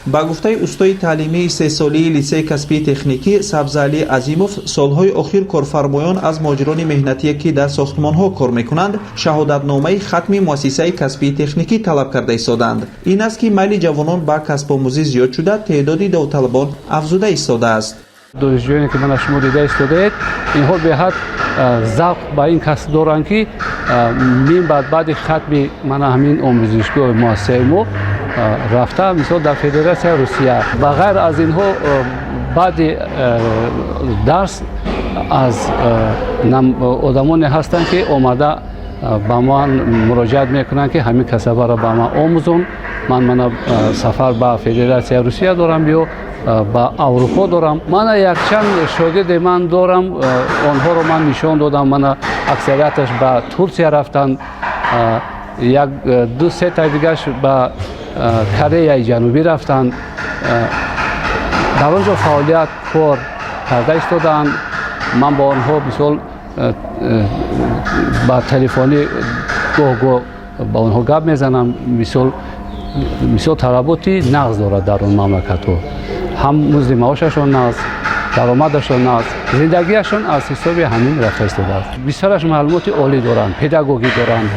Ба гуфтаи устои таълимии сесолии литсейи касбии техникӣ Сабзаалӣ Азимов, солҳои охир корфармоён аз муҳоҷирони меҳнатие, ки дар сохтмонҳо кор мекунанд, шаҳодатномаи хатми муассисаи касбии техникӣ талаб карда истодаанд. Ин аст, ки майли ҷавонон ба касбомӯзӣ зиёд шуда, теъдоди довталабон афзуда истодааст. Донишҷӯёне, ки мана шумо дида истодаед, инҳо беҳад завқ ба ин касб доранд, ки минбаъд, баъди хатми мана ҳамин омӯзишгоҳи муассисаи мо, рафта, мисол, дар Федератсияи Русия. Ба ғайр аз инҳо, баъди дарс аз одамоне ҳастанд, ки омада ба ман муроҷиат мекунанд, ки ҳамин касабаро ба ман омӯзон, ман мана сафар ба Федератсияи Русия дорам ё ба Аврупо дорам. Мана якчанд шогирде ман дорам, онҳоро ман нишон додам. Мана аксарияташ ба Турсия рафтанд, як ду сетаи дигараш ба Кореяи Ҷанубӣ рафтанд, дар он ҷо фаъолият, кор карда истодаанд. Ман бо онҳо, мисол, ба телефонӣ гоҳ гоҳ ба онҳо гап мезанам. Мисол, талаботи нағз дорад дар он мамлакатҳо, ҳам музди маошашон нағз, даромадашон нағз, зиндагиашон аз ҳисоби ҳамин рафта истодааст. Бисёраш маълумоти олӣ доранд, педагогӣ доранд.